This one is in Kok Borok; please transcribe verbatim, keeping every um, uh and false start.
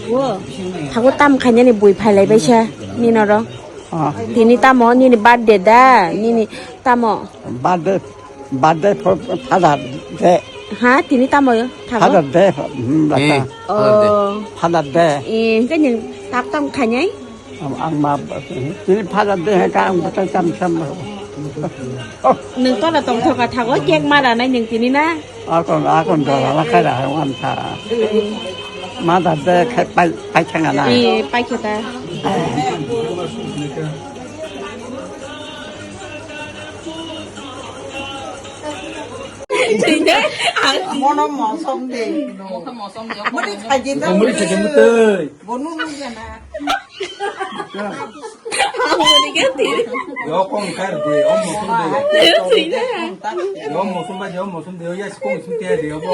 Wo, thago tam khainani bui phailai baisa nini oro. Ah. Tini tamo nini birthday da, nini tamo. Birthday, birthday for Father Day. Ha, tini tamo thago? Father Day, hmm, Eh, lata. Father Day. Oh. Father Day. Eh, hingke nini tap tam khainai? Ang, ang ma, tini Father Day hai ka ang bwtai tam sam. Nwng tola tongthoka thago, cake ma ranai nwng tini na? Akon, akon dora la khai ra hai wan tha. Ma da de khai pai, pai thanga na. Eh, pai khe ta. Mono mosom de. Mono mosom de. Mori thai de. Mori thai de mutoi. Bonu nu jana. Yo kong kar de, om mosum de. Yo mosum ba, yo mosum de, yo ya kong sum te de, yo bo.